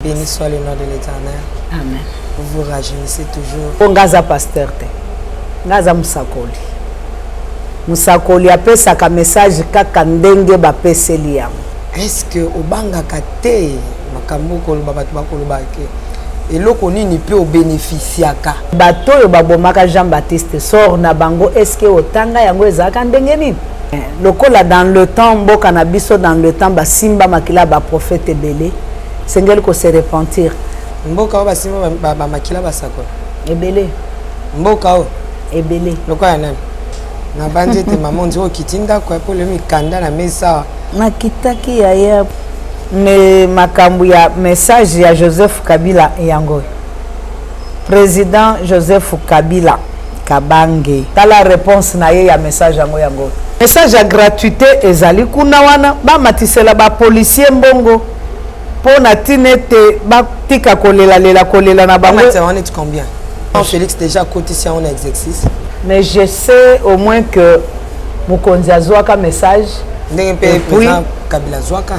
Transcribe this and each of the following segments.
Béni soit le nom de l'Éternel. Amen. Vous vous rajeunissez toujours. Po nga aza pasteur te. Nga aza mosakoli. Mosakoli apesaka message kaka ndenge bapeseli yango. Est-ce que obangaka te makambo okoloba bato bakoloba ke eloko nini mpe obeneficiaka? Bato oyo babomaka Jean Baptiste sort na bango est-ce que otanga yango ezalaka ndenge nini? Lokola dans le temps mboka na biso dans le temps basimba makila ya ba prophète ebele sengeli ko se repentir. Mboka oyo basimba ba, ba makila basakoli ebele. Mboka oyo ebele. Lokola nani? Nabanzi ete mama ondiri okiti ndako ya pole mikanda na mesa. Nakitaki yaya me makambo ya message ya Joseph Kabila yango oyo. President Joseph Kabila Kabange. Tala reponse na ye ya message yango yango. Message ya gratuite ezali kuna wana bamatisela ba policiers mbongo mpo na ntina ete batika kolelalela kolela na bango. Bamatisa wana neti combien? Felix déjà akotisi yango na exercice. Mais je sais au moins que mokonzi azwaka message. Ndenge mpe président Kabila azwaka.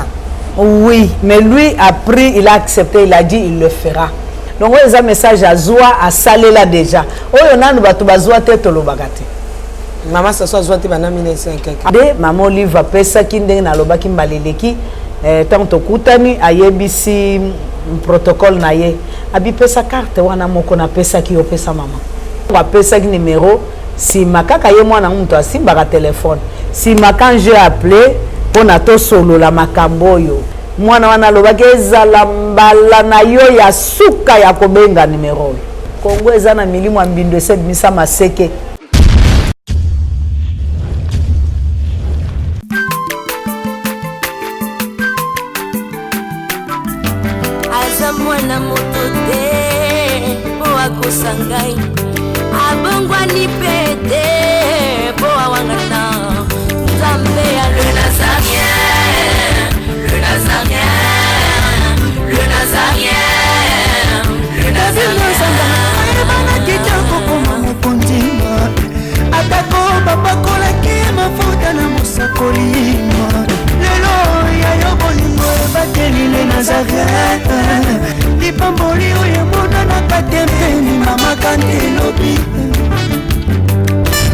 Oui, mais lui a pris, il a accepté, il a dit il le fera. Donc oyo eza message azwa asalela deja. Oyo nanu bato bazwa te tolobaka te. Mama Sassou azwa te banda 1904. Nde mama Olive apesaki ndenge nalobaki mbala eleki ntango tokutani ayebisi protocole na ye abipesa carte wana moko napesaki yo pesa mama. Apesaki numero sima kaka ye mwana moto asimbaka telefone. Sima quand j'ai appelé mpona tosolola makambo oyo mwana wana alobaki ezala mbala na yo ya suka ya kobenga numero oyo. Congo eza na milimo ya mbindo esi ebimisa maseke. Aza mwana moto te po akosa ngai, abongwani pe te po awangana Nzambe ya le Nazarien, le Nazarien, le Nazarien, le Nazarien. Ayebanaki te kokoma mokonzi, atako bapakolaki mafuta na mosakoli. Lelo ya yo bolingo ebateli le Nazareth, lipamboli oyo emonanaka te mpeni mama kante elobi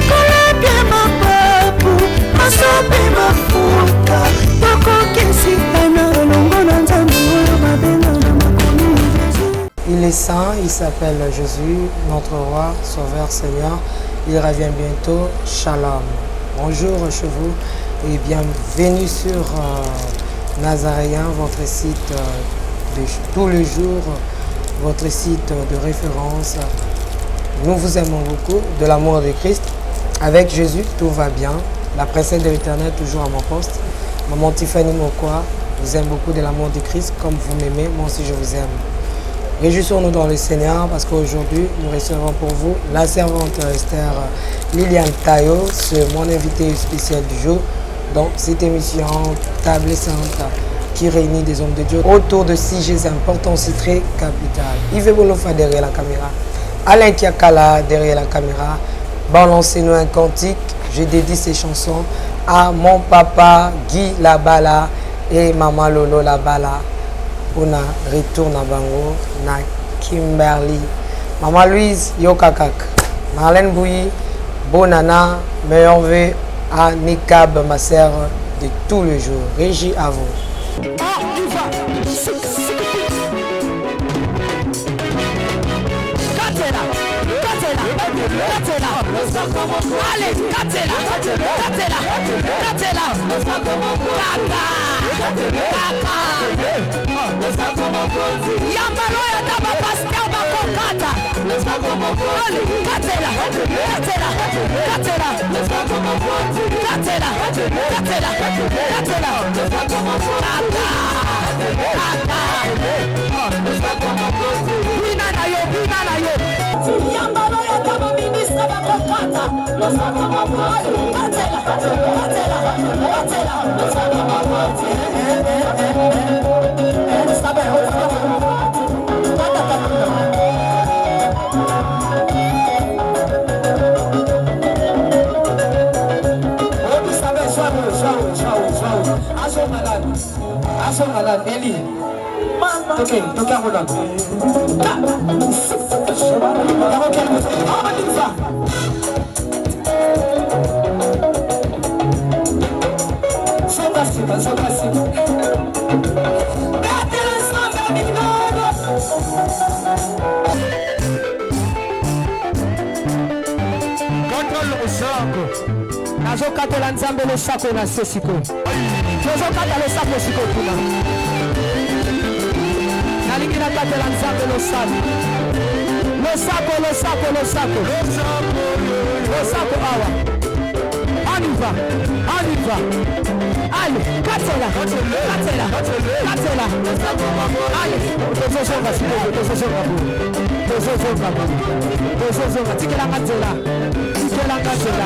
kolapia mapapu masope mafuta tokokesitana elongo na Nzambe oyo babenga na makomi Jésus. Il est saint, il s'appelle Jésus, notre roi, sauveur, Seigneur. Il revient bientôt. Shalom. Bonjour chez vous et bienvenue sur Nazaréen, votre site de tous les jours, votre site de référence. Nous vous aimons beaucoup, de l'amour de Christ. Avec Jésus, tout va bien. La princesse de l'Éternel, toujours à mon poste. Maman Tiffany Mokwa vous aime beaucoup de l'amour de Christ, comme vous m'aimez, moi aussi je vous aime. Réjouissons-nous dans le Seigneur parce qu'aujourd'hui, nous recevons pour vous la servante Esther Liliane Tayo, c'est mon invité spécial du jour dans cette émission Table Sainte qui réunit des hommes de Dieu autour de sujets importants et très capital. Yves Bolofa derrière la caméra, Alain Kiakala derrière la caméra. Balancez-nous un cantique. Je dédie ces chansons à mon papa Guy Labala et maman Lolo Labala. Pour na retour na bango na Kimberly. Maman Louise Yokakak, Marlène Bouilly, Bonana, meilleur vœu à Nikab, ma sœur de tous les jours. Régie à vous. Yambalo ya taba pasteur bakokata. Katela, katela, katela, katela, katela, katela. Kaka, kaka. Bina na yo, bina na yo. Yambalo ya taba ministre bakokata. Katela, katela, katela. Toke, toke yango nano. Yango kelme. Awa Zonga nsima, zonga nsima. Betela Nzambe minano. Kata losako. Nazokatela Nzambe losako na se sikoyo. Tozokata losako sikoyo kuna. Nalingi nakatela Nzambe losako. Losako, losako, losako. Losako awa. On y va, on y va. Allez, katela, katela, katela. Allez, tozozonga sikoyo, tozozonga boye. Tozozonga boye. Tozozonga, tikelanga nzela. Tikelanga nzela.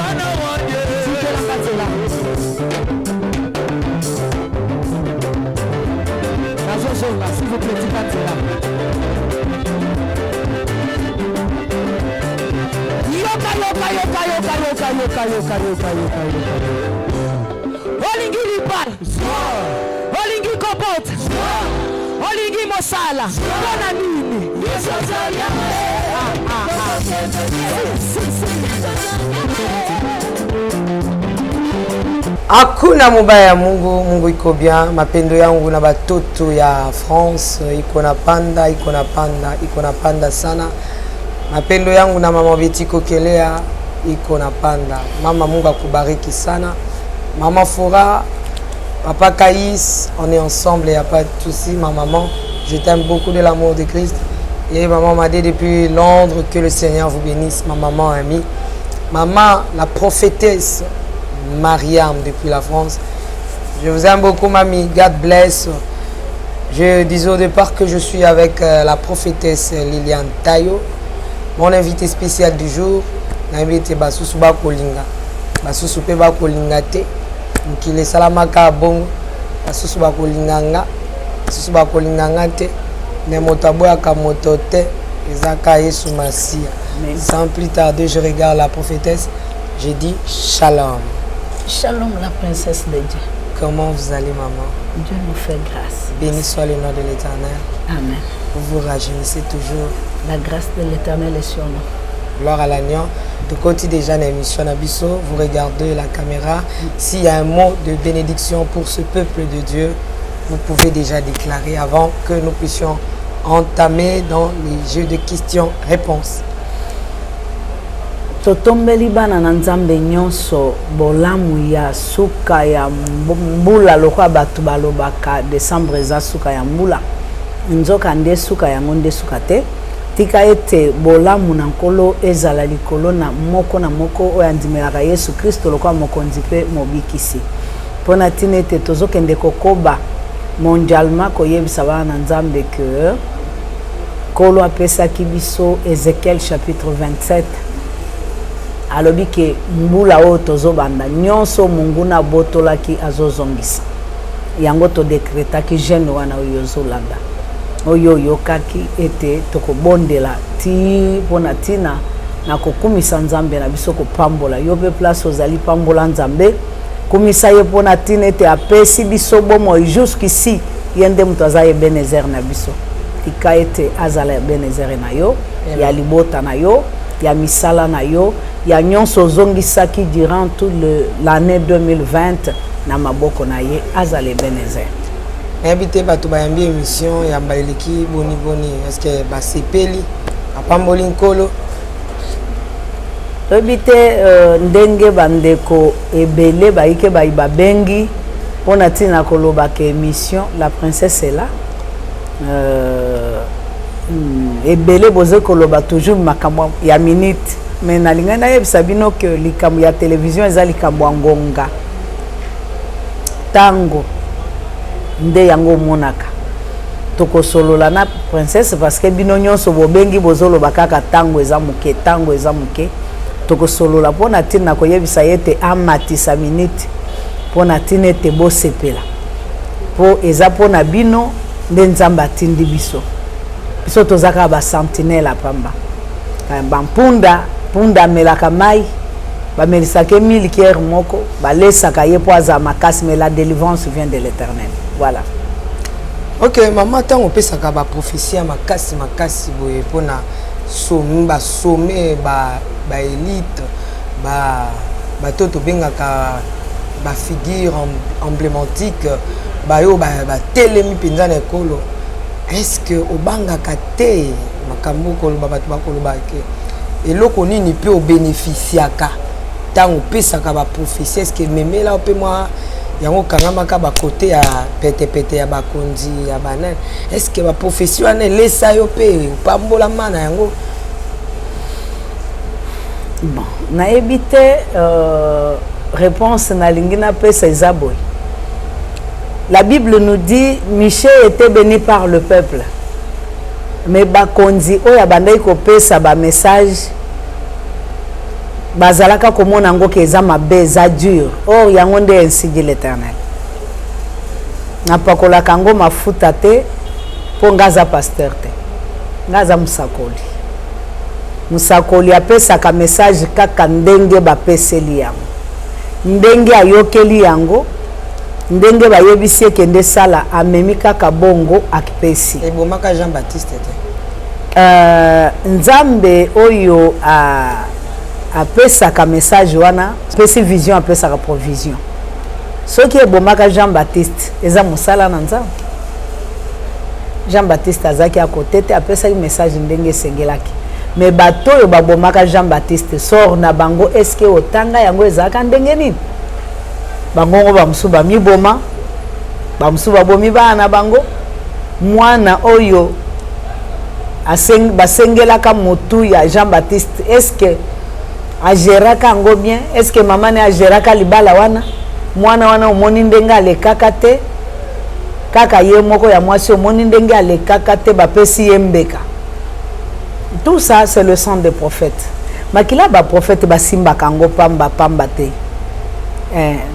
Tikelanga nzela. Nazozonga, s'il vous plaît, tika nzela. Yoka, yoka, yoka, yoka, yoka, yoka, yoka, yoka, yoka, yoka. Olingi libala, olingi kobota, olingi mosala, mpo na nini? Ah, ah, ah. Si, si, si. Hakuna mubaya ya Mungu, Mungu iko bien. Mapendo yangu na batoto ya France iko na panda, iko na panda, iko na panda sana. Mapendo yangu na mama Betty Kokelea iko na panda. Mama, Mungu akubariki sana. Mama Fora, papa Kaïs, on est ensemble, il n'y a pas de souci. Ma maman, je t'aime beaucoup de l'amour de Christ. Et maman m'a dit depuis Londres que le Seigneur vous bénisse, ma maman amie. Maman, la prophétesse Mariam depuis la France. Je vous aime beaucoup, mamie. God bless. Je disais au départ que je suis avec la prophétesse Liliane Tayo, mon invité spécial du jour. Nayebi ete basusu bakolinga, basusu mpe bakolinga te. Mokili esalamaka bongo, basusu bakolinga nga, basusu bakolinga nga te. Mais moto aboyaka moto te, eza ka Yesu Masiya. Sans plus tarder, je regarde la prophétesse, je dis shalom. Shalom la princesse de Dieu. Comment vous allez, maman? Dieu nous fait grâce. Béni soit le nom de l'Éternel. Amen. Vous vous rajeunissez toujours. La grâce de l'Éternel est sur nous. Gloire à l'agneau. De côté déjà l'émission na biso, vous regardez la caméra. S'il y a un mot de bénédiction pour ce peuple de Dieu, vous pouvez déjà déclarer avant que nous puissions entamer dans les jeux de questions-réponses. Totombeli bana na Nzambe nyonso bolamu ya suka ya mbula. Lokola bato balobaka décembre eza suka ya mbula, nzoka nde suka yango nde suka te. Tika ete bolamu na Nkolo ezala likolo na moko na moko oyo andimelaka Yesu Kristo lokola mokonzi mpe mobikisi, mpo na ntina ete tozokende kokoba mondialement koyebisa bana na Nzambe ke Nkolo apesaki biso Ezekiel chapitre 27. Alobi ke mbula oyo tozobanda, nyonso monguna abotolaki azozongisa yango. Todekretaki jeûne wana oyo ozolanda, oyo oyokaki ete tokobondela ti mpona ntina na kokumisa Nzambe na biso, kopambola yo mpe place ozali. Pambola Nzambe, kumisa ye mpona ntina ete apesi biso bomoi jusqu'ici. Ye nde moto aza Ebenezer na biso. Tika ete azala Ebenezer na yo, ya libota na yo, ya misala na yo, ya nyonso ozongisaki durant tout l'année 2020 na maboko na ye. Azala Ebenezer. Nayebi te bato bayambi émission ya mbala eleki boni boni, est-ce basepeli, bapamboli Nkolo? Toyebi te ndenge bandeko ebele bayike bayi babengi mpona ntina kolobaka émission La Princesse est là. Ebele boza koloba toujours makambo ya minute, mais nalingai nayebisa bino ke likambo ya télévision eza likambo ya ngonga. Ntango nde yango omonaka tokosolola na princesse, parce que bino nyonso bobengi, bozoloba kaka ntango eza moke, ntango eza moke. Tokosolola mpo na ntina koyebisa ye ete amatisa minute, mpo na ntina ete bosepela, mpo eza mpo na bino nde Nzambe atindi biso. Biso toza kaka basentinelle apamba bampunda. Mpunda amelaka mai, bamelisaka ye miliki heure moko, balesaka ye mpo azala makasi, mais la délivrance vient de l'Éternel. Voilà. Ok mama, ntango opesaka baprophétie ya makasi makasi boye mpona basome, baélite, bato tobengaka bafigure emblématique, bayo batelemi mpenza na ekolo, est ce que obangaka te makambo koloba, bato bakoloba ke eloko nini mpe obénéficiaka ntango opesaka baprophétie? Est ce que ememela mpe mwa yango okangamaka bakote ya petepete ya bakonzi ya banani? Est ce que baprophétie wana elesa yo mpe opambolama na yango? Bon, nayebi te. Réponse nalingi napesa eza boye: la Bible nous dit, Michée était béni par le peuple, mais bakonzi oyo abandaki kopesa bamessage bazalaka komona yango ke eza mabe, eza dur. Or yango nde ainsi dit l'Éternel. Napakolaka yango mafuta te, mpo nga aza pasteur te, nga aza mosakoli. Mosakoli apesaka message kaka ndenge bapeseli yango, ndenge ayokeli yango, ndenge bayebisi ekende sala, amemi kaka bongo, apesi. Ebomaka Jean Baptiste te? Nzambe oyo apesaka message wana, apesi vision, apesaka provision. Soki ebomaka Jean Baptiste, eza mosala na Nzambe. Jean Baptiste azalaki akote te, apesaki message ndenge esengelaki. Mais bato oyo babomaka Jean Baptiste, sort na bango, eske otanga yango ezalaka ndenge nini? Bangongo bamosusu bamiboma, bamosusu babomi bana na bango. Mwana oyo basengelaka motu ya Jean Baptiste, est-ce agéraka yango bien? Est-ce mama ne agéraka libala wana? Mwana wana, omoni ndenge alekaka te, kaka ye moko ya mwasi, omoni ndenge alekaka te, bapesi ye mbeka. Tout ça, c'est le sang des prophètes. Makila baprophète basimbaka yango pamba pamba te.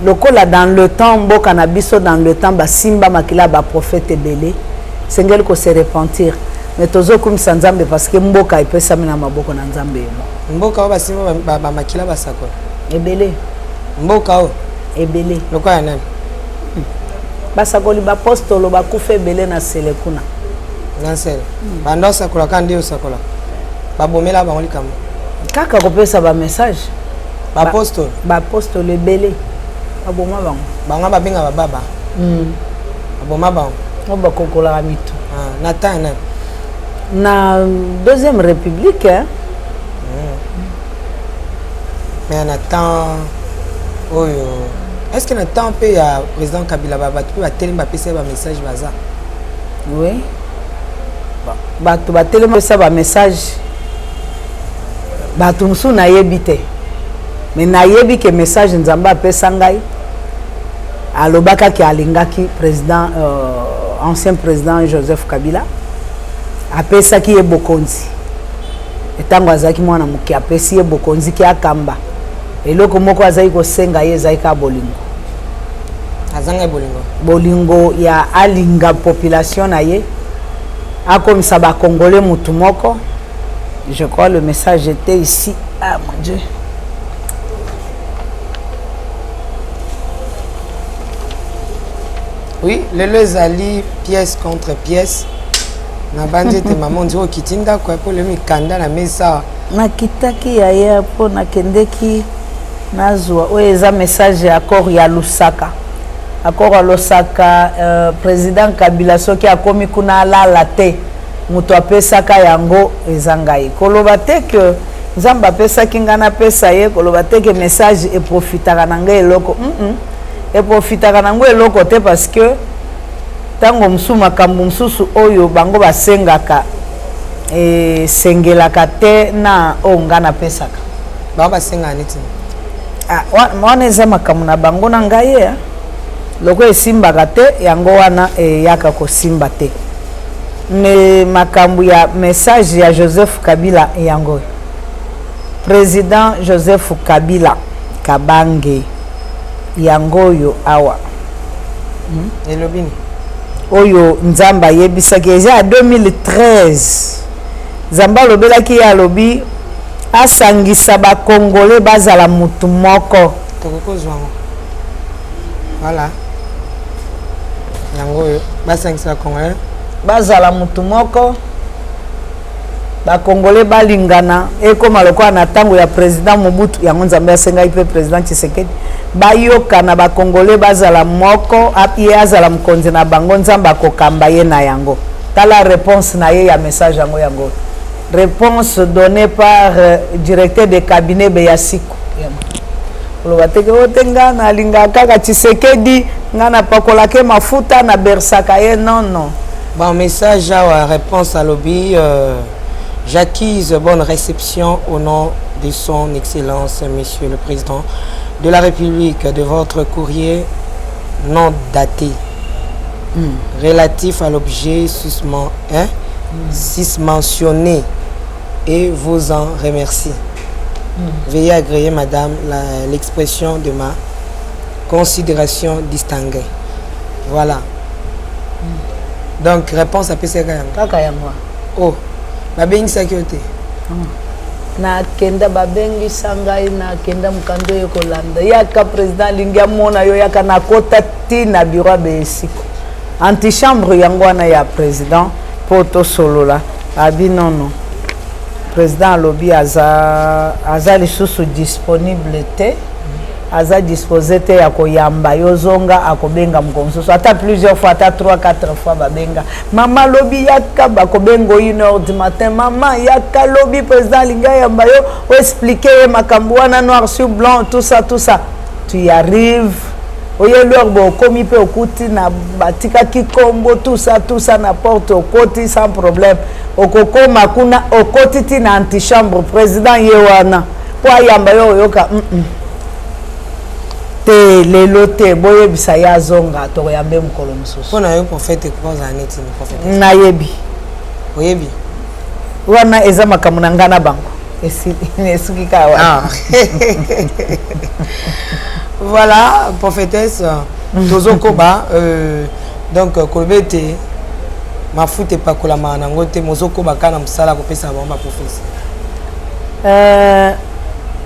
Lokola dans le temps, mboka na biso, dans le temps basimba makila baprophète ebele, sengeli kose repentir. Mais tozokumisa Nzambe parce que mboka epesami na maboko na Nzambe ye moko. Mboka oyo basimba bamakila basakola? Ebele. Mboka oyo? Ebele. Lokola nani? Basakoli, bapostolo bakufa ebele na Sele kuna. Na Nsele banda osakola kaka nde osakola, babomela bango likambo? Kaka kopesa bamessage. Bapostolo? Bapostolo ebele baboma bango. Bango babenga bababa, baboma bango? Oyo bakokolaka mitu. Ah, na temps nani? Na deuxième république, hein? Mais na temps oyo, est ce que na temps mpe ya président Kabila, bato mpe batelemi bapesa ye bamessage baza? Oui, bato batelemi bapesa bamessage, bato mosusu nayebi te. Mais nayebi ke message Nzambe apesa ngai, alobakaki alingaki président, ancien président Joseph Kabila, apesaki ye bokonzi ntango azalaki mwana moke, apesi ye bokonzi ke akamba. Eloko moko azali kosenga ye ezali kaka bolingo. Azanga bolingo. Bolingo ya alinga population na ye, akomisa bacongolais mutu moko. Je crois le message était ici. Ah mon Dieu. Oui, lelo ezali pièce contre pièce. Nabandi ete mama ondiri okiti ndako ya mpo lelo mikanda na mesa. Nakitaki yaya mpo nakendeki nazwa oyo eza message ya accord ya Lusaka. Accord ya Lusaka, président Kabila soki akomi kuna alala te. Moto apesaka yango eza ngai. Koloba te ke Nzambe apesaki ngai napesa ye, koloba te ke message eprofitaka na ngai eloko. Eprofitaka nango eloko te, parce que ntango mosusu makambo mosusu oyo bango basengaka esengelaka te na oyo ngai napesaka. Bango basengaka neti? Ah, wana eza makambo na bango na ngai ye. Loko esimbaka te, yango wana eyaka kosimba te. Me makambo ya message ya Joseph Kabila, yango président Joseph Kabila Kabange, yango oyo awa. Elobi nini? Oyo Nzambe ayebisaki eza ya 2013. Nzambe alobelaki ye, alobi asangisa bakongole bazala mutu moko. Tokoki kozwa yango? Voilà, yango oyo. Basangisa Congolais. Bazala mutu moko. Ba Congolais balingana ekoma lokola na tango ya president Mobutu yango Nzambe asengaki pe president Tshisekedi bayokana ba Congolais bazala moko ye azala mokonzi na bango Nzambe akokamba ye na yango. Tala reponse na ye ya message yango yango reponse donnee par directeur de cabinet Beyasiku. Koloba te ke o te nga nalingaka kaka Tshisekedi nga napakolaka ye mafuta na bersaka ye non non. Bon message awa reponse alobi euh, j'accuse bonne réception au nom de son excellence monsieur le président de la République de votre courrier non daté relatif à l'objet susmen, hein, susmentionné et vous en remercie. Veuillez agréer madame l'expression de ma considération distinguée. Voilà. Donc réponse apesaka yango. Kaka yango. Oh, babengisaki yo te. Nakenda babengisa ngai nakenda mokanda oyo kolanda yaka président alingi amona yo yaka nakota ti na bureau ya Beyesiko antichambre yango wana ya président mpo tosolola abi nono président alobi aza, aza lisusu disponible te aza dispose te ya koyamba yo zonga akobenga mokolo mosusu ata plusieurs fois ata 3 4 fois babenga mama lobi yaka bakobenga 1 heure du matin mama yaka lobi président alingi ayamba yo oexplike ye makambo wana noir sur blanc tout ça tout ça tu y arrives oye lor bo okomi mpe okuti na batikaki kombo tout ça tout ça na porte okoti sans problème okokoma kuna okoti ti na antichambre président ye wana mpo ayamba yo oyoka mm -mm. te lelo te boyebisa ye azonga tokoyamba ye mokolo mosusu mpo na yo prophète ekoki neti prophète nayebi oyebi wana eza makambo na ngai na bango esuki kaka wana ah. Voilà prophétesse tozokoba euh, donc koloba ete mafuta epakolamaka nango te mozokoba kaka na mosala kopesa bango baprofesi euh,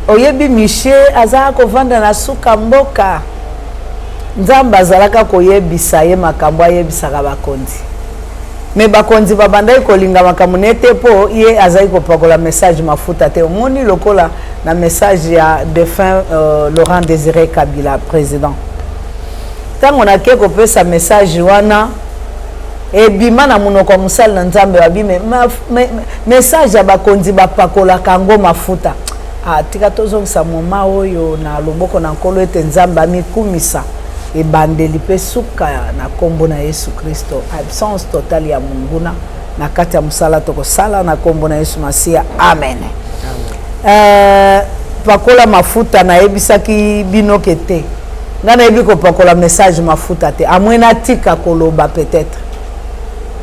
oyebi miche azalaka kovanda na suka mboka nzambe azalaka koyebisa ye makambo ayebisaka bakonzi me bakonzi babandaki kolinga makambo ne te mpo ye azali kopakola message mafuta te omoni lokola na message ya defunt euh, Laurent Désiré Kabila président ntango nake kopesa message wana ebima na monoko ya mosali na nzambe babi me, me, message ya bakonzi bapakolaka yango mafuta ah, tika tozongisa moma oyo na loboko na nkolo ete nzambe amikumisa ebandeli mpe suka na nkombo na yesu kristo absence totale ya monguna na kati ya mosala tokosala na nkombo na yesu masiya amen, amen. Euh, pakola mafuta nayebisaki bino ke te ngai nayebi kopakola message mafuta te amwe natika koloba peut-être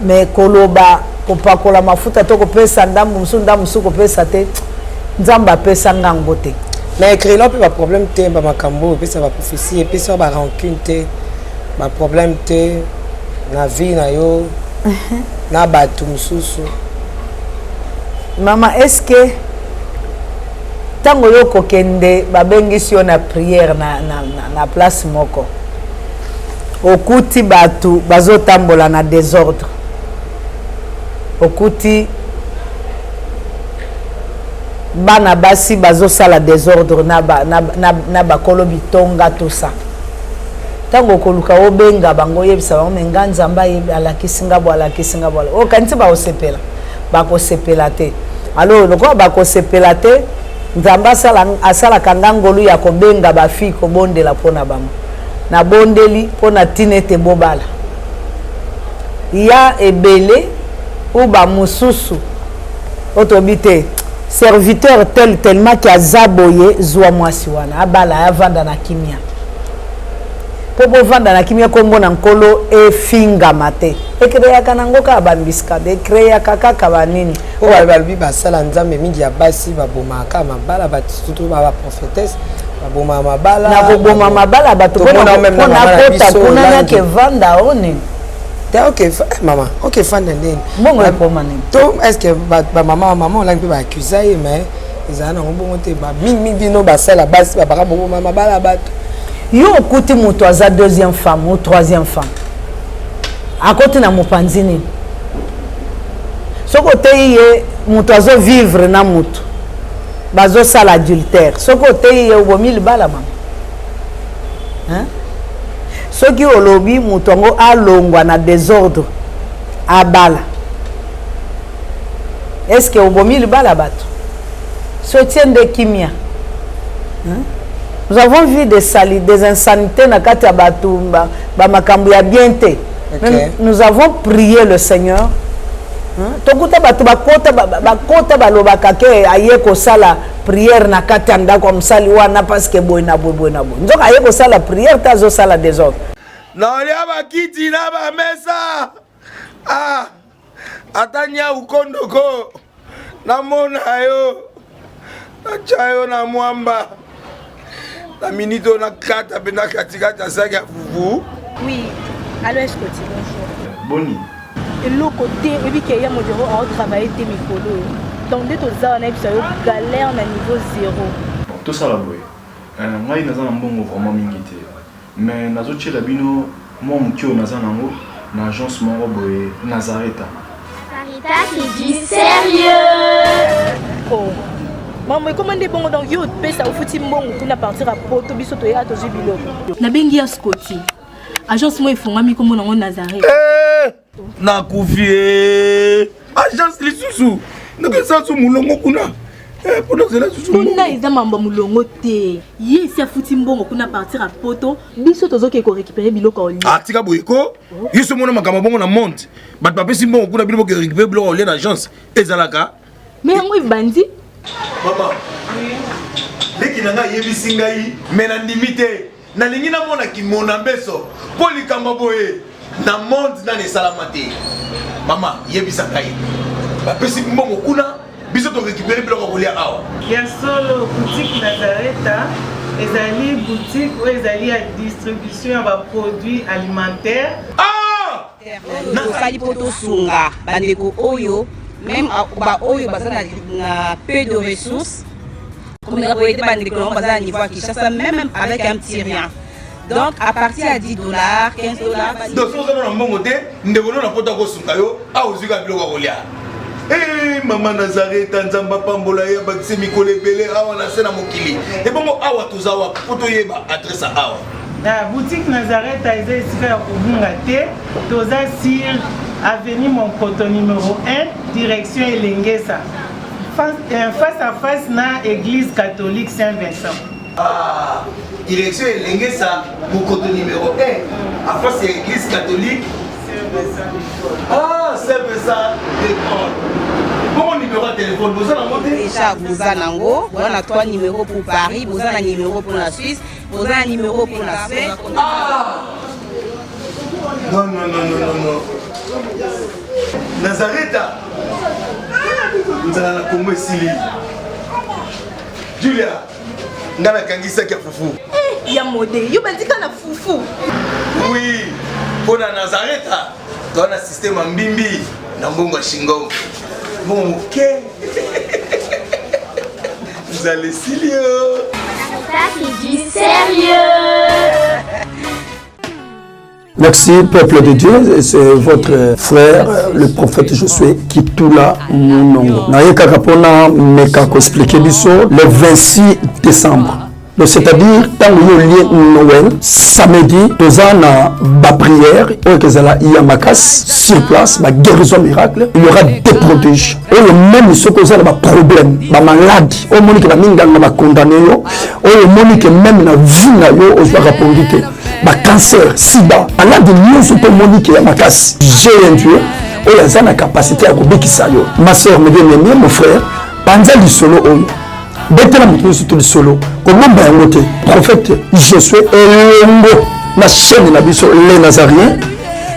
mais koloba kopakola mafuta to kopesa ndambo mosusu ndambo mosusu kopesa te nzambe apesa nga yango te na ecrela mpe baproblème te bamakambo oyo epesa baprophétie epesa barancune te baproblème te na vie na yo na bato mosusu Mama est ce que ntango yo okokende babengisi yo na prière na, na, na, na place moko okuti bato bazotambola na desordre okuti bana basi bazosala desordre na, ba, na, na, na bakolo bitonga tout ça ntango okoluka obenga bango oyebisa bango me nga nzambe alakisi nga bo alakisi nga bo okanisi bakosepela bakosepela te alors lokola bakosepela te nzambe asalaka nga ngolu ya kobenga bafille kobondela mpo na bango nabondeli mpo na ntina ete bobala ya ebele ou bamosusu oyo toyebi te serviteur tel tellement ke aza boye zwa mwasi wana abala avanda na kimia mpo bovanda na kimia nkombo na nkolo efingama te ecreaka nango kaka bambiskade ecreaka kaka banini mpo balobi basala nzambe mingi ya basi babomaka mabala bato surtout ba prophétesse babomaka mabala na koboma mabala bato mpo nakota kuna nake vanda o nini te ok eh, mama ok fanda ndeni mbongo ekoma nini to est ce que bamama mama olangi mpe baacusa ye mais ezala nango bongo te mingi bino basala basi babaka boboma mabala bato Yo okuti mutu aza deuxième femme ou troisième femme. Akoti na mopanzi nini? Soki oteyi ye moto azo vivre na moto bazosala adultère, soki oteyi ye obomi libala mama, hein? Soki olobi moto yango alongwa na desordre abala, est ce que obomi libala bato? Si otie nde kimia, hein? Nous avons vu des sali, des insanités na kati ya bato, ba makambo ya bien te. Okay. Nous avons prié le Seigneur. Hein? Tokuta bato bakota bakota balobaka ke aye kosala prière na kati ya ndako ya mosali wana parce que boye na boye boye na boye. Nzoka aye kosala prière te, azosala desordre. Naolia bakiti na bamesa. Ah, ata nyau kondoko namona yo natya yo na mwamba na minute oyo nakata mpenza katikati ya saki ya fufu. Oui, allo Escoti, bonjour. Boni? Eloko te, oyebi ke ya modero aotravaille te mikolo oyo. Donc nde toza wana yebisa yo galère na niveau zéro. Bon, tosala boye. Euh, ngai naza na mbongo vraiment mingi te. Mais nazo tiela bino mwa moke oyo naza nango na agence moko boye Nazareta. Sarita c'est du sérieux. Oh. Maman ekoma nde bongo donc yo opesa ofuti mbongo kuna partir ya poto biso toya tozwi biloko. Nabengi ya Scotty. Agence moko efungwami kombo nango Nazareth. Eh, nakufi eh. Agence lisusu nakesa su molongo kuna eh, mpo nazela susu kuna eza mambo ya molongo te ye esi afuti mbongo kuna partir ya poto biso tozokende korécupere biloko ya olia ah, tika boye ko oh. yo so omona makambo bongo na monde bato bapesi mbongo kuna bino boke récupere biloko ya olia na agence ezalaka me yango ebandi mama leki na ngai ayebisi ngai me nandimi te Nalingi namona kimona mbeso mpo likambo boye na monde nani esalama te. Mama yebisa ngai, bapesi mbongo kuna, biso to récupérer biloko ya kolia awa. Ya solo, boutique Nazareta ezali boutique oyo ezali ya distribution ya ba produits alimentaires. Ah! Tosali mpo tosunga bandeko oyo meme baoyo baza na peu de ressources komeka koyede bandeko nango baza na niveau ya Kinshasa meme avec un petit rien. Donc à partir ya 10 dollars, 15 dollars. Donc soki oza na mbongo te, ndeko no na poto akosunga yo, awa ozwi kaka biloko ya kolia. Hey, eh, mama Nazareta, Nzambe apambola ye, abakisi mikolo ebele awa na se na mokili. Ebongo awa toza wapi mpo toyeba adresse awa? Na boutique Nazareth eza esika ya kobunga te, toza sur avenue Monkoto numero 1 direction Elengesa face, euh, face à face na église catholique Saint Vincent. Ah, direction Elengesa Monkoto numéro 1 à face ya église catholique Ah, Saint Vincent de Paul. Bongo numéro ya téléphone boza nango te? Déjà boza nango, boza na 3 numéros pour Paris, boza na numéro pour la Suisse. Oza na numéro pour la fête. Ah non non non non non non. Nazareta. Nzala na Congo esili. Julia, nga nakangisaki ya fufu. Eh, ya mode, yo bandika na fufu. Oui, mpo na Nazareta, toza na système ya mbimbi na mbongo ya shingom. Mbongo moke. Nzala esili yo. Ça c'est du sérieux. Merci peuple de Dieu, c'est votre frère le prophète Josué Kitula Munongo. Naye kaka pona meka ko expliquer biso le 26 décembre. Donc c'est-à-dire ntango yo olie Noël samedi toza na ba prière oyo ekozala ya makasi sur place ba guérison miracle, il y aura des prodiges oyo meme soki oza na ba problème ba malade oyo omoni ke baminganga ba condamne yo, oyo omoni ke meme na vie na yo ozwaka pongi te, ba cancer, sida, malade nyonso mpe omoni ke ya makasi, j'ai un Dieu oyo aza na capacité ya kobikisa yo. Ma soeur, mes bien aimé, mon frère, panza lisolo oyo, betela moto nyonso to lisolo, kobomba yango te. Prophète Josué elongo na chaîne na biso Les Nazariens,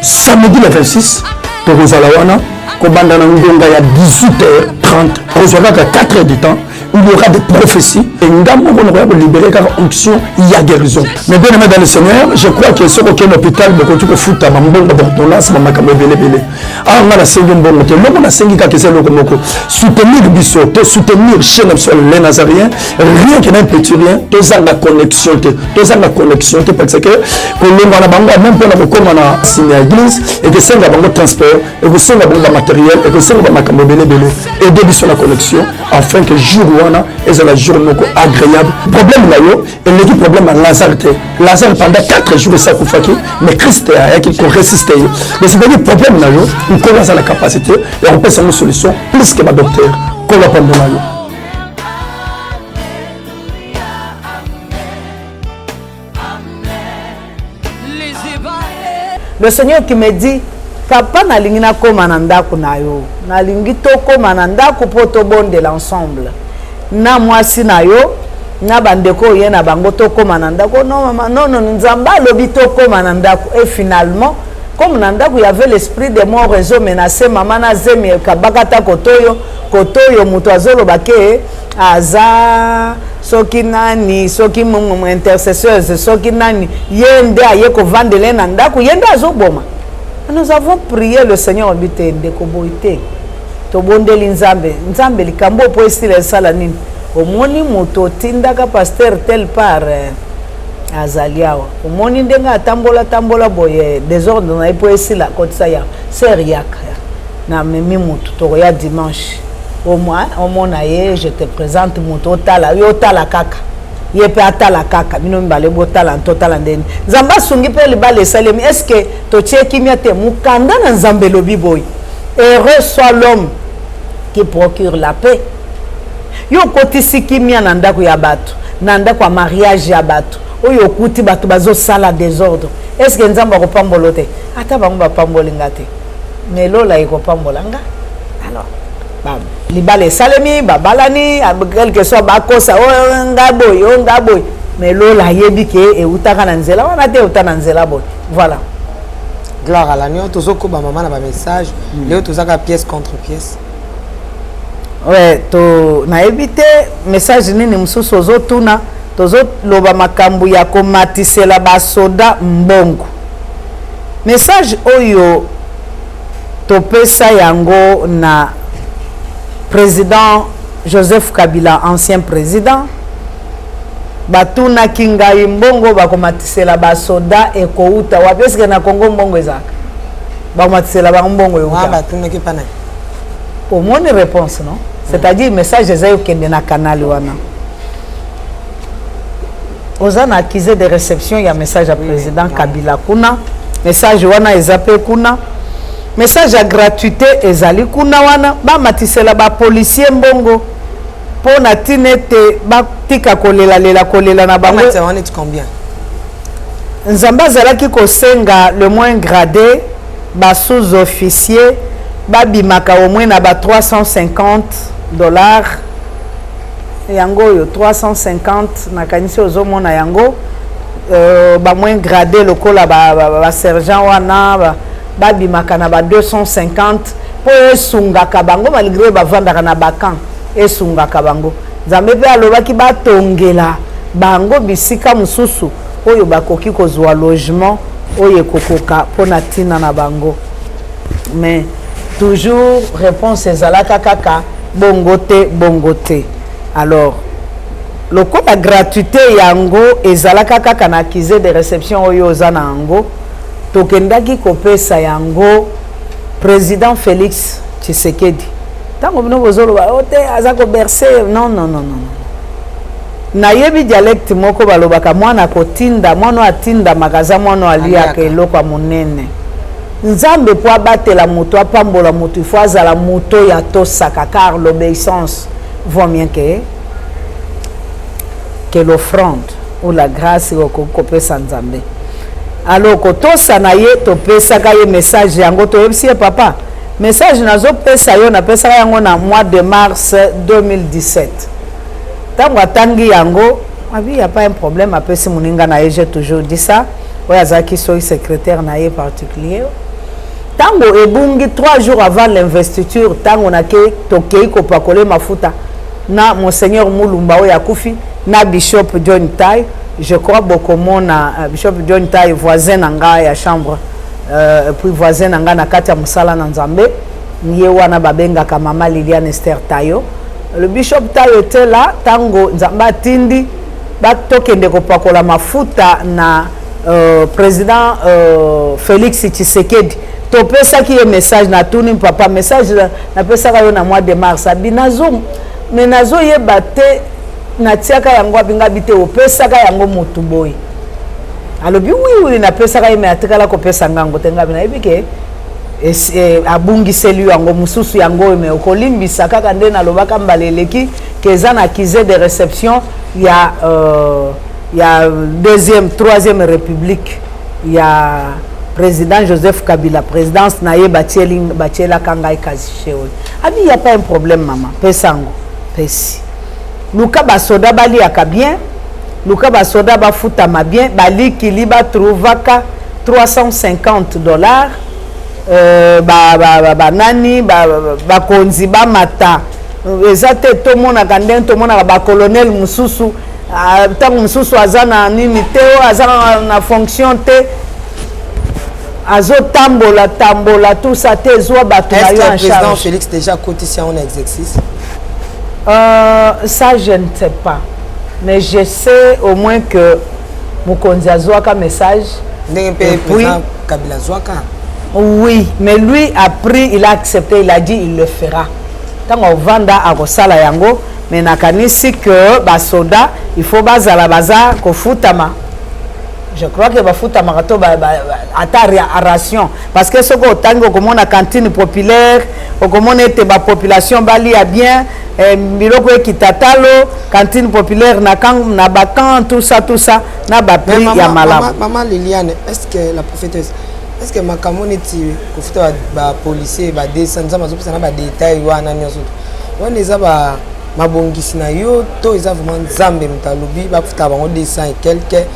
samedi le 26 tokozala wana kobanda na ngonga ya 18h30, kozwa kaka 4 heures du temps. Il y aura des prophéties. Et nga moko nakoya kolibere kaka onction ya guérison. Mais bien aimé dans le Seigneur, je crois que soki okende hôpital bokoki kofuta bambongo baordonnance bamakambo ebele ebele. Awa nga nasengi mbongo te, eloko nasengi kaka eza eloko moko, soutenir biso, to soutenir chaîne na biso les Nazaréens, rien que na petit rien, tozanga connexion te, tozanga connexion te parce que kolongwa na bango même mpona kokóma na nsima ya église ekosenga bango transport, ekosenga bango bamatériel, ekosenga bamakambo ebele ebele. Aide biso na connexion afin que jour wana ezala jour moko agréable. Problème na yo eleki problème ya Lazare te. Lazare pendant 4 jours esi akufaki, mais Christ ayaki koresiste ye. Mais c'est-à-dire problème na yo, Nkolo aza na capacité ya kopesa yango solution plus que badocteur. Nkolo apambola yo. Le Seigneur qui me dit, papa nalingi nakóma na ndako na yo, nalingi tokóma na ndako mpo tobondela ensemble na mwasi na yo na bandeko oye na bango, tokóma na ndako. Non mama, non non, Nzambe alobi tokóma na ndako. Et finalement, comme na ndako y avait l'esprit de mort ezomenace mama na zemi, ekabaka ta kotoyo kotoyo, moto azoloba ke aza soki nani, soki intercesseuse, soki nani, ye nde aye kovandela ye na ndako, ye nde azoboma. Nous avons prié le Seigneur, alobi te ndeko boye te, tobondeli Nzambe. Nzambe, likambo oyo po esila esala nini? Omoni moto otindaka pasteur tel part eh, azali awa, omoni ndenge atambola tambola boye, désordre na ye po esila, kotisa ya ser yaka namemi motu, tokoya dimanche omona ye, je te présente moto, otala yo, otala kaka ye mpe atala kaka, bino mibale botala, totala ndeni Nzambe asungi mpe libala esalemi. Est ce que totie kimia te? Mokanda na Nzambe elobi boye: heureux soit l'homme qui procure la paix. Yo okotisi kimia na ndako ya bato, na ndako ya mariage ya bato oyo okuti bato bazosala désordre, est ce que Nzambe akopambola te? Ata bango bapamboli nga te, mais lola ekopambola nga. Alors libala esalemi, babalani, quelque soit bakosa oyo nga boye, oyo nga boye, mais lola ayebi ke eutaka na nzela wana te, euta na nzela boye. Voilà. Gloire à l'agneau. Tozokoba mama na bamessage. Leo tozaka pièce contre pièce. Ouais, to nayebi te message nini mosusu ozotuna. Tozoloba makambo ya komatisela basoda mbongo. Message oyo topesa yango na président Joseph Kabila, ancien président. Batunaki ngai mbongo bakomatisela basoda ekouta wapi? Eske na Congo mbongo ezalaka? Bakomatisela bango mbongo euta? Batunaki pana. Omoni réponse non? C'est-à-dire message eza okende na canal wana, oza na accusé de réception ya message ya président Kabila kuna. Message wana eza mpe kuna, message ya gratuité ezali kuna wana. Bamatisela bapolisier mbongo mpo na ntina ete batika kolelalela kolela na bango. Combien? Nzambe azalaki kosenga le moins gradé, basous-officier babimaka au moins na ba 350 $. Yango oyo 350, nakanisi ozomona yango. Bamoins gradé lokola basergent ba, ba wana babimaka na ba 250 mpo esungaka bango malgré bavandaka na bacamp, esungaka bango. Nzambe mpe alobaki batongela bango bisika mosusu oyo bakoki kozwa logement oyo ekokoka mpona ntina na bango. Mais toujours réponse ezalaka kaka bongo te, bongo te. Alors lokola gratuité yango ezalaka kaka na accusé de réception oyo oza na yango, tokendaki kopesa yango président Félix Tshisekedi. Ntango bino bozoloba o te aza koberse, non non non non, nayebi dialecte moko balobaka: mwana kotinda, mwana oyo atindamaka aza mwana oyo aliaka eloko ya monene. Nzambe mpo abatela moto, apambola moto, ifo azala moto oyo atosaka, car l'obéissance vaut mieux que l'offrande ou la grâce okoki kopesa Nzambe. Alors kotosa na ye, topesaka ye message yango, toyebisi ye: papa, message nazopesa yo, napesaka yango na mois de mars 2017. Ntango atangi yango, abi ya pas un problème, apesi moninga na ye, j'ai toujours dit ça, oyo azalaki soki secrétaire na ye particulier. Ntango ebungi 3 jours avant l'investiture, ntango nake tokei kopakola mafuta. na Monseigneur Mulumba oyo akufi na Bishop John Tai. Je crois bokomona euh, Bishop John Tai voisin na nga ya chambre euh, puis voisin na nga na kati ya mosala na Nzambe ye wana babengaka mama Liliane Esther Tayo. Le Bishop Tayo était là tango Nzambe atindi batokende kopakola mafuta na euh, président euh, Félix Tshisekedi. Topesaki ye message, natuni papa message napesaka yo na mois de mars, abi nazo me nazoyeba te natiaka yango abi ngabi te opesaka yango motu boye. Alobi oui oui napesaka ye me atikala kopesa ngango te, ngabi nayebi ke eh, abungiseli yo yango mosusu yango oyo me okolimbisa kaka nde nalobaka mbala eleki ke eza na accusé de réception ya euh, ya deuxième troisième république ya président Joseph Kabila, présidence na ye batielaka ngai cachet oyo. Abi ya pas un problème mama, pesa yango pesi luka basoda baliaka bien, luka basoda bafutama bien, balikili batrouvaka 350 dollars euh, banani ba, bakonzi ba, bamata eza te tomonaka ndenge tomonaka bacolonel mosusu ntango mosusu aza na nini te oyo aza na, na fonction te azotambola tambola tout ça te ezwa bato na yo en président charge. Félix déjà akotisi yango na exercice? Ça je ne sais pas, mais je sais au moins que mokonzi azwaka message ndenge mpe Et puis- président Kabila azwaka. Oui, mais lui a pris, il a accepté, il a dit il le fera. Ntango ovanda akosala yango, mais nakanisi que basoda il faut bazala baza kofutama. Je crois que bafutamaka to ba, ba, ata ration, parce que soki otangi okomona cantine populaire, okomona ete bapopulation balia bien eh, biloko ekita talo, cantine populaire na, camp, na bacamp, tout ça tout ça na baprix ya malamu. Mama Liliane, est ce que la prophétesse, est ce que makambo neti kofuta bapolicier ba 200, Nzambe azopesa na badetail wana nyonso wana, eza ba mabongisi na yo to eza vraiment Nzambe moto alobi bafuta bango 200 et quelque,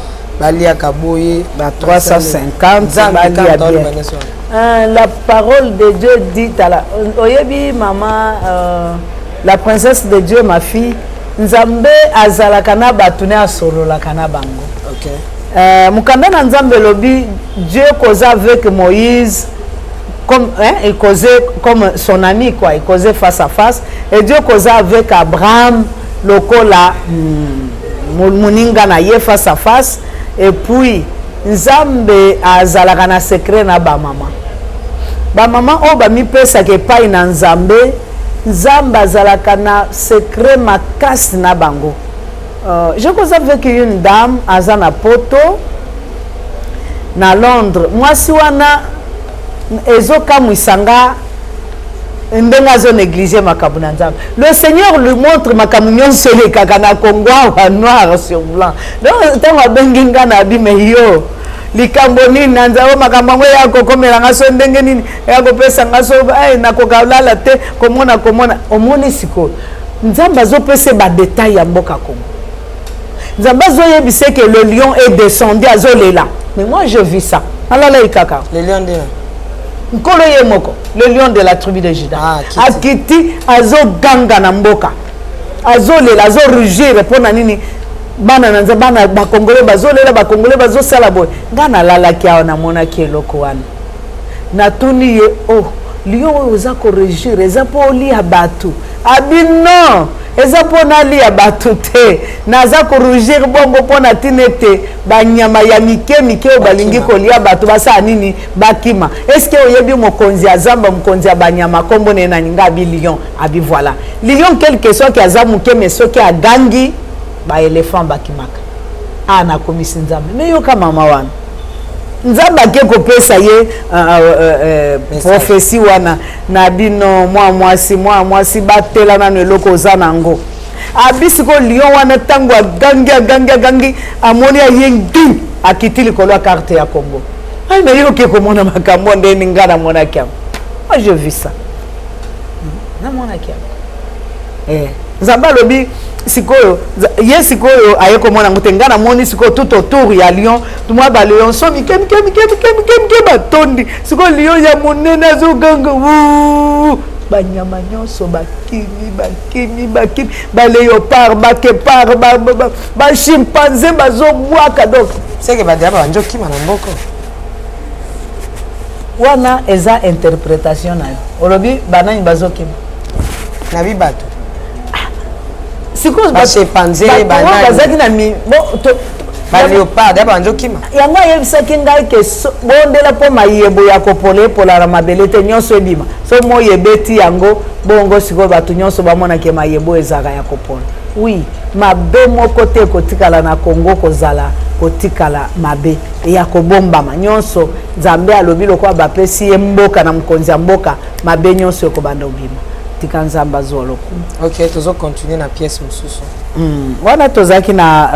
baliaka boye? Ba 350 Nzambe balia kaka moto aloba bien. nyonso wana. La parole de Dieu dit à la oyebi maman la princesse de Dieu, ma fille, Nzambe azalaka na bato ne asololaka na bango. Mokanda na Nzambe elobi Dieu causa avec Moïse comme hein, il causait comme son ami quoi, il causait face à face, et Dieu causa avec Abraham lokola moninga na ye face à face. Et puis Nzambe azalaka na secret na bamama, bamama oyo bamipesaka epai na Nzambe, Nzambe azalaka na secret makasi na bango. Je cause avec une dame aza na poto na Londres, mwasi wana ezokamwisa nga ndenge azonéglige makambo na Nzambe. Le Seigneur lui montre makambo nyonso elekaka na Kongo awa noir sur blanc. Donc ntango abengi nga na abi me yo likambo nini na Nzambe, makambo yango eya kokomela nga so ndenge nini, eya kopesa nga so eh, nakoka lala te komona komona. Omoni sikoyo Nzambe azopesa badetail ya mboka Kongo, Nzambe azoyebisa ke le lion est descendu, azolela. Mais moi je vis ça, alalai kaka. Le lion nde? Nkolo ye moko, le lion de la tribu de Juda. Ah, akiti, azoganga na mboka, azolela, azorugir mpo na nini bana na Nzambe, bana bakongole bazolela, bakongole bazosala boye. Ngai nalalaki awa, namonaki eloko wana, natuni ye: oh, lion oyo oza korugir eza mpo olia bato? Abi non, eza mpo nalia bato te, naza korugir bongo mpo na ntina ete banyama ya mike mike oyo balingi kolia bato basala nini? Bakima. Est-ce oyebi mokonzi ya zamba, mokonzi ya banyama, nkombo na ye nani? Nga abi lion. Abi voilà, lion quelque soki aza moke, mais soki agangi baéléphant bakimaka. A nakomisi Nzambe me yoka mama wana, Nzambe ake kopesa ye prophétie wana na bino. Mwa mwasi, mwa mwasi, batela nano eloko oza nango. Abi sikoyo lion wana ntango agangi agangi agangi, amoni aye ngi akiti likolo ya carte ya Congo. Ai na ye oke komona makambo ndeni nga namonaki yango. Moi je vis ça, namonaki yango eh. Nzambe alobi sikoyo ye sikoyo aye komona yango te, nga namoni sikoyo tout autour ya lion mwa balion so mike mike mike mike mike mike batondi. Sikoyo lion ya monene azoganga wu. Banyama nyonso bakimi, bakimi, bakimi, ba léopard, ba guépard, ba, ba, ba, ba chimpanzé bazobwaka donc. Seke ba diaba banjo kima na mboko. Wana eza interpretation na yo. Olobi banani bazokima? Nabi bato. Ah. Sikoyo ba chimpanzé banani bazaki na mi bon to ba léopard ya banjo kima. Yango ayebisaki ngai ke bondela mpo mayebo ya kopola epola na mabele te nyonso ebima. So moi ebeti yango bongo sikoyo bato nyonso bamona ke mayebo ezalaka ya kopola. Oui, mabe moko te ekotikala na Congo kozala kotikala mabe ya kobombama nyonso. Nzambe alobi lokola bapesi ye mboka na mokonzi ya mboka, mabe nyonso ekobanda obima. Tika Nzambe azwa lokumu. Ok, tozo continuer na pièce mosusu. Wana tozalaki na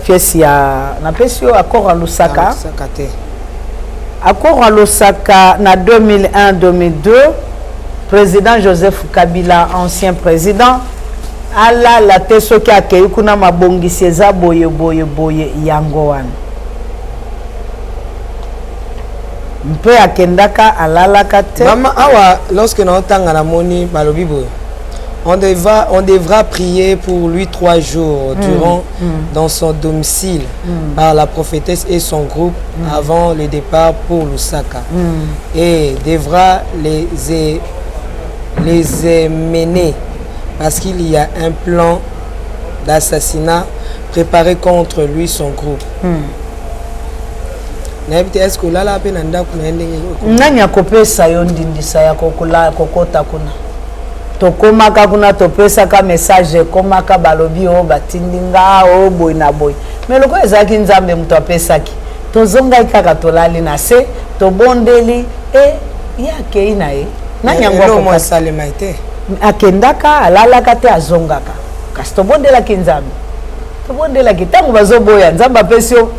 pièce ya napesi yo accord ya Lusaka. Lusaka te. Accord ya Lusaka na 2001-2002, président Joseph Kabila, ancien président, alala te soki akei kuna mabongisi eza boye boye boye yango wana. Mpe akendaka alalaka te. Mama awa lorsque naotanga namoni balobi boye on devra prier pour lui 3 jours durant dans son domicile par la prophétesse et son groupe avant le départ pour Lusaka et devra les mener parce qu'il y a un plan d'assassinat préparé contre lui son groupe. Nayebi te est-ce que olala mpe na ndako na ye ndenge nani akopesa yo ndindisa ya kokota kuna? Tokomaka kuna, topesaka message, ekomaka balobi oyo batindi nga oyo boye na boye, mais lokola ezalaki Nzambe moto apesaki, tozongaki kaka, tolali na se, tobondeli e ye akei na ye. Nani yango Eloko esalema te? Akendaka alalaka te, azongaka, kasi tobondelaki Nzambe, tobondelaki. Ntango bazoboya, Nzambe apesi yo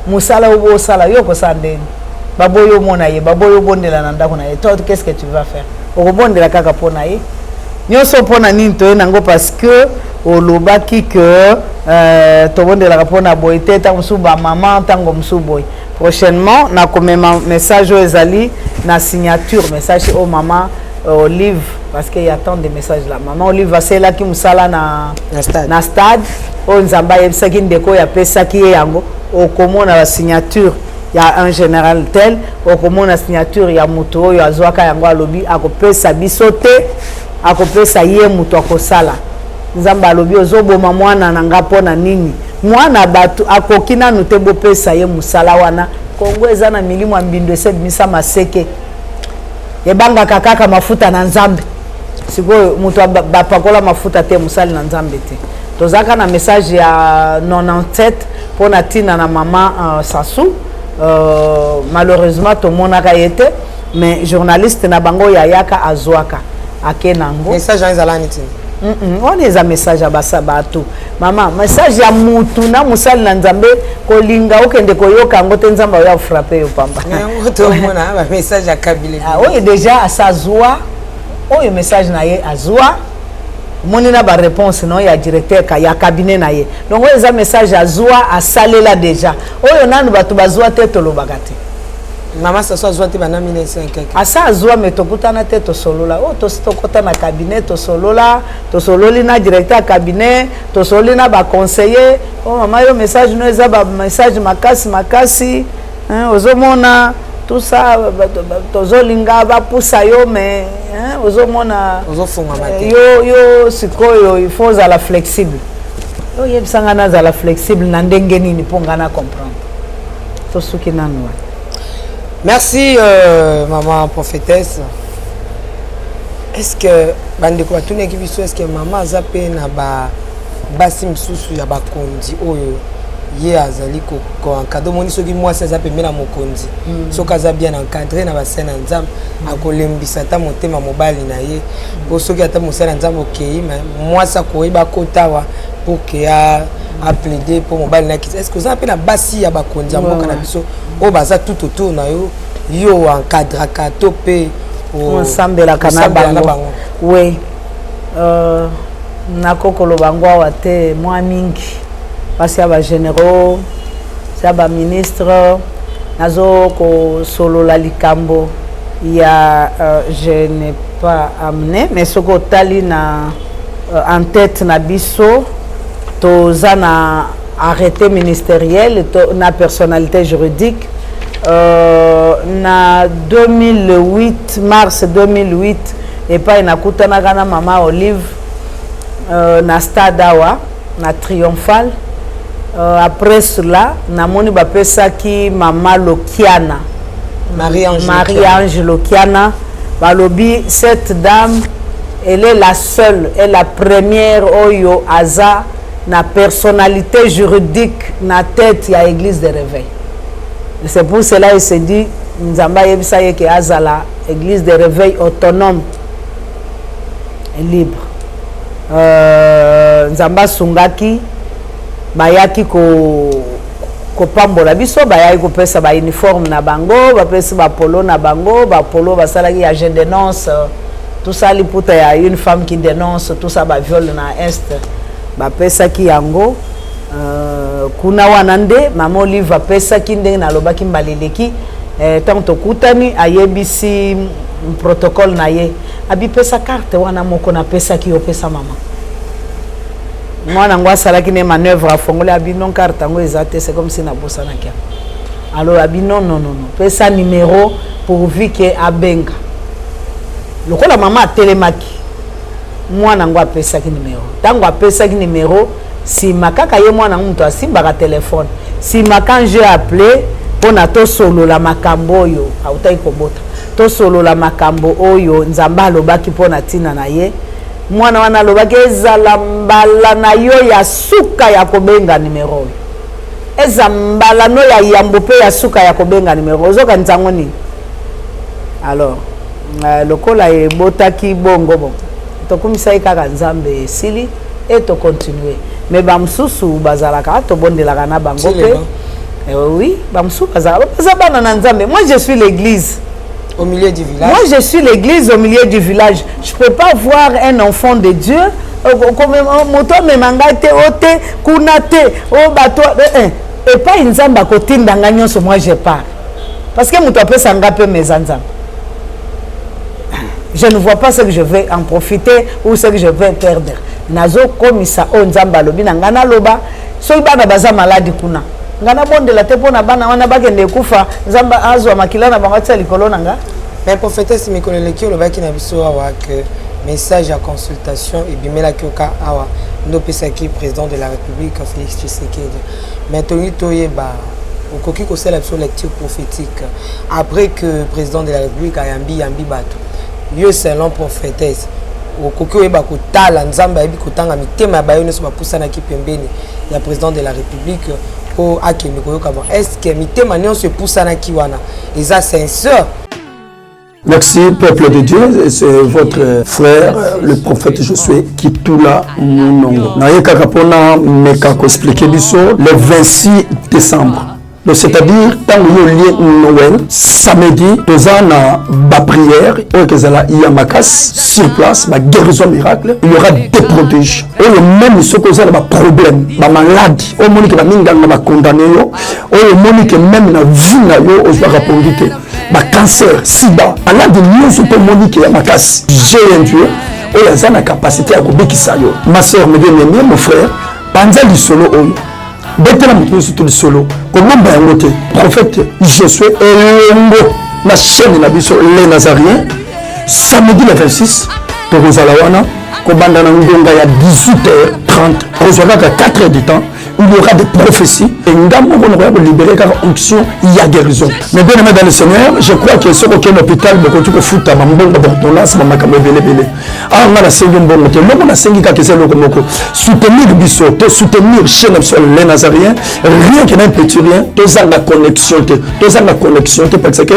mosala oyo osala, yo okosala ndeni? Baboyi omona ye, baboyi obondela na ndako na ye, toi qu'est-ce que tu vas faire? Okobondela kaka mpo na ye nyonso. Mpo na nini toye nango? Parce que olobaki que tobondelaka mpo na boye te, ntango mosusu bamama, ntango mosusu boye. Prochainement nakomema message oyo ezali na signature, message oyo mama Olive, parce que y a tant de messages là. Mama Olive asalelaki mosala na stade oyo Nzambe ayebisaki ndeko oyo apesaki ye yango. Okomona ba signature ya un général tel, okomona signature ya moto oyo azwaka yango, alobi akopesa biso te, akopesa ye moto akosala. Nzambe alobi ozoboma mwana na nga mpo na nini? Mwana bato akoki nanu te, bopesa ye mosala wana. Kongo eza na milimo ya mbindo, ese ebimisa maseke, ebangaka kaka mafuta na Nzambe. Sikoyo moto bapakola mafuta te, mosali na Nzambe te. Tozalaka na message ya 97 mpo na ntina na mama Sassou. Malheureusement tomonaka ye te, mais journaliste na bango yayaka azwaka ake nango. Message wana ezalaki nini? Wana eza message ya basa bato, mama, message ya mutu na mosali na Nzambe. Kolinga okende koyoka yango te, Nzambe oyo afrappe yo pamba. Yango tomona ba message ya Kabila. Ah, oyo déjà asazwa oyo message na ye azwa, omoni na baréponse no ya directeur ya cabinet na ye. Donc oyo eza message azwa, asalela déjà. Oyo nanu bato bazwa te, tolobaka te. Mama Sassou azwa te banda 1905? Asa azwa, me tokutana te, tosolola oyo tosi tokɔta na cabinet, tosolola, tosololi na directeur ya cabinet, tosololi na baconseiller. O mama, yo message no eza bamessage makasi makasi, ozomona tout ça, tozolinga bapusa yo, mais ozomona ozofungama te. Yo sikoyo il faut ozala flexible. Oyebisa ngai nazala flexible na ndenge nini mpo ngai na comprendre? Tosuki nanu wana. Merci maman prophétesse. Est-ce que bandeko batunaki biso, est-ce que mama aza mpe na ba basi misusu ya bakonzi oyo ye azali koencadre? Omoni, soki mwasi aza pembeni na mokonzi, soki aza bien encadré na basali na Nzambe, akolembisa ata motema mobali na ye, po soki ata mosali na Nzambe okei, mais mwasi akoyeba akota awa pour ke aplaide mpo mobali na kiti. Est ce que oza mpe na basi ya bakonzi ya mboka na biso oyo baza tout autour na yo, yo encadraka to mpe osambelaka na bango? Oui, nakokoloba yango awa te mwa mingi. Basi ya bagénéraux, ya baministre, nazo kosolola likambo ya je ne pas amené, mais soki otali na euh, en tête na biso toza na arrêté ministériel to, na personnalité juridique euh, na 2008 mars 2008 epai nakutanaka na mama Olive euh, na stade awa na triomphal euh, après cela namoni bapesaki mama Lokiana Marie-Ange Marie-Ange Lokiana balobi cette dame elle est la seule et la première oyo aza na personnalité juridique na tête ya église de réveil. C'est pour cela il se dit Nzambe ayebisa ye ke azala église de réveil autonome et libre. Euh, Nzambe asungaki bayaki ko kopambola biso bayaki kopesa ba uniforme na bango bapesi bapolo na bango bapolo basalaki ya je dénonce tout ça liputa ya une femme qui dénonce tout ça ba viol na est bapesaki yango euh, kuna wana nde mama Olive apesaki ndenge nalobaki mbala eleki ntango eh, tokutani ayebisi protocole na ye abipesa carte wana moko napesaki yo pesa mama mwana yango asalaki ne manœuvre afongoli abi non carte yango eza te c'est comme si nabosanaki yango alors abi non non non non pesa numéro pourvu ke abenga lokola mama atelemaki mwana yango apesaki numéro ntango apesaki numéro nsima kaka ye mwana yango moto asimbaka telefone nsima quand j'ai appelé mpona tosolola makambo oyo autaki kobota tosolola makambo oyo nzambe alobaki mpona ntina na ye mwana wana alobaki ezala mbala na yo ya suka ya kobenga numero oyo eza mbala no ya yambo mpe ya suka ya kobenga numero ozokanisa yango nini alors euh, lokola ebotaki bongo bon tokumisaki kaka nzambe esili e tocontinue mais bamosusu bazalaka tobondelaka na bango mpe eh, oui bamosusu bazalaka baza bana na nzambe. Moi, je suis l'église au milieu du village. Moi, je suis l'église au milieu du village. Je peux pas voir un enfant de Dieu moto amema ngai te o te kuna te o bato epai nzambe akotinda ngai nyonso. Moi, je pars parce que moto apesa nga mpe meza nzambe. Je ne vois pas ce que je vais en profiter ou ce que je vais perdre. Nazokomisa oyo nzambe alobi na ngai naloba. Soki bana baza maladi kuna ngai nabondela te mpo na bana wana bakende ekufa nzambe azwa makila na bango atia likolo na nga. Mais prophétesse, mikolo eleki olobaki na biso awa que message ya consultation ebimelaki oka awa nde opesaki président de la République Félix Tshisekedi. Mais tolingi toyeba okoki kosala biso lecture prophétique après que président de la République ayambi yambi bato yo selon prophétesse okoki oyeba kotala nzambe ayebi kotanga mitema ya bayo nyonso bapusanaki pembeni ya président de la République mpo akende koyoka bon est ce que mitema nyonso epusanaki wana eza sincère? Merci, peuple de Dieu. C'est votre frère, le prophète Josué Kitula Munongo. Naye kaka pona meka ko expliquer biso le 26 décembre. Donc c'est-à-dire ntango yo olie Noël samedi toza na baprière oyo ekozala ya makasi sur place, baguérison miracle, il y aura des prodiges oyo même soki oza na baproblème bamaladi oyo omoni ke baminganga bakondane yo oyo omoni ke même na vie na yo ozwaka pongi te, bacancer, sida, maladi nyonso mpo omoni ke ya makasi, j'ai un Dieu oyo aza na capacité ya kobikisa yo. Ma soeur, mes bien aimé, mon frère, panza lisolo oyo betela moto nyonso to lisolo kobomba yango te. Prophète Josué elongo na chaîne na biso Les Nazariens, samedi le 26 tokozala wana kobanda na ngonga ya 18h30 kozwa kaka 4 heures du temps. Il y aura des prophéties et nga moko nakoya kolibérer kaka onction ya guérison. Mais bien aimé dans le Seigneur, je crois que soki okende hôpital bokoki kofuta bambongo baordonnance bamakambo ebele ebele. Awa nga nasengi mbongo te eloko nasengi kaka eza eloko moko soutenir biso to soutenir chaîne na biso Les Nazariens, rien que na un petit rien. Tozanga connexion te, tozanga connexion te parce que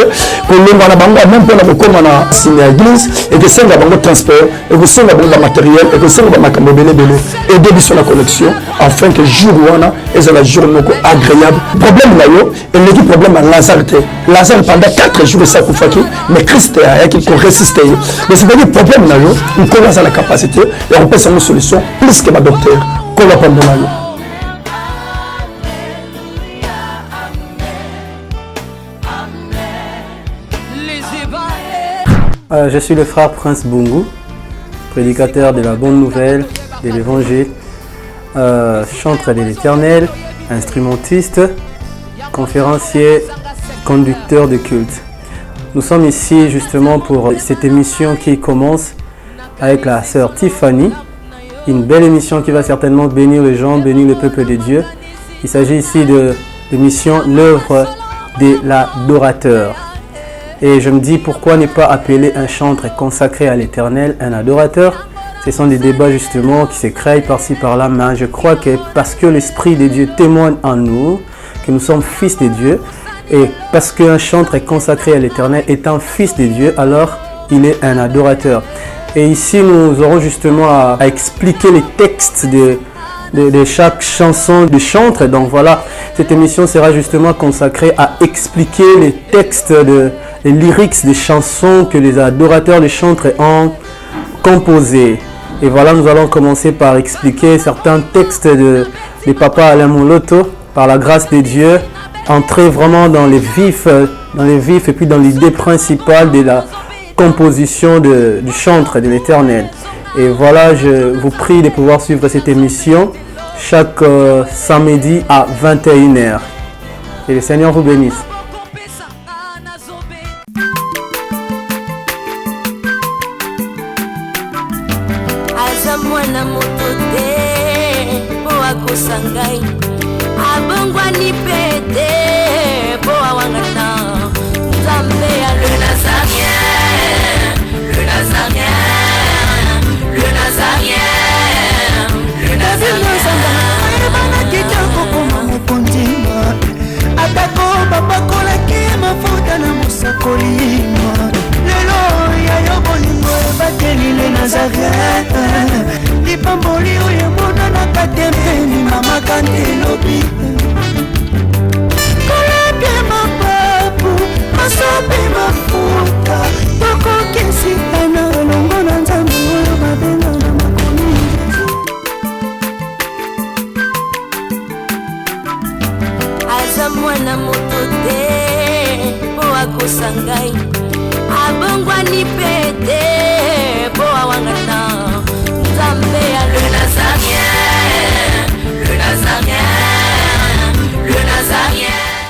kolongwa na bango même mpona kokóma na nsima ya église ekosenga bango transport, ekosenga bango bamatériel, ekosenga bamakambo ebele ebele. Aide biso na connexion afin que jour wana ezala jour moko agréable. Problème na yo eleki problème ya Lazare te. Lazare pendant 4 jours esi akufaki mais Christ ayaki koressusciter ye. Mais c'est-à-dire problème na yo nkolo aza na capacité ya kopesa yango solution plus que badocteur. Nkolo apambola yo. Je suis le frère Prince Bungu, prédicateur de la bonne nouvelle, de l'évangile, chantre de l'éternel, instrumentiste, conférencier, conducteur de culte. Nous sommes ici justement pour cette émission qui commence avec la sœur Tiffany. Une belle émission qui va certainement bénir les gens, bénir le peuple de Dieu. Il s'agit ici de l'émission L'œuvre de l'adorateur. Et je me dis pourquoi ne pas appeler un chantre consacré à l'éternel un adorateur Ce sont des débats justement qui se créent par-ci par-là, mais je crois que parce que l'Esprit de Dieu témoigne en nous, que nous sommes fils de Dieu, et parce qu'un chantre est consacré à l'éternel étant fils de Dieu, alors il est un adorateur. Et ici, nous aurons justement à, expliquer les textes de, de, chaque chanson du chantre. Donc voilà, cette émission sera justement consacrée à expliquer les textes, de, les lyrics des chansons que les adorateurs des chantres ont composées. Et voilà, nous allons commencer par expliquer certains textes de, de Papa Alain Moloto, par la grâce de Dieu, entrer vraiment dans les vifs, dans les vifs et puis dans l'idée principale de la composition de, du chantre de l'Éternel. Et voilà, je vous prie de pouvoir suivre cette émission chaque euh, samedi à 21h. Et le Seigneur vous bénisse. aza mwana moto te mpo akosa ngai abongwani mpe te mpo awangana nzambe ya le nazarien le nazarien le nazarien le nazarien ayebanaki te kokoma mokonzi atako bapakolaki mafuta na mosakoli lelo ya yo bolingo ebateli le nazaret lipamboli oyo emonanaka te mpe limamaka nde lobi kolapie mapapu masopi mafuta tokokisikana elongo na nzambe oyo babenga na makomi aza mwana moto te mpo akosa ngai abongwani mpe te mpo awangana.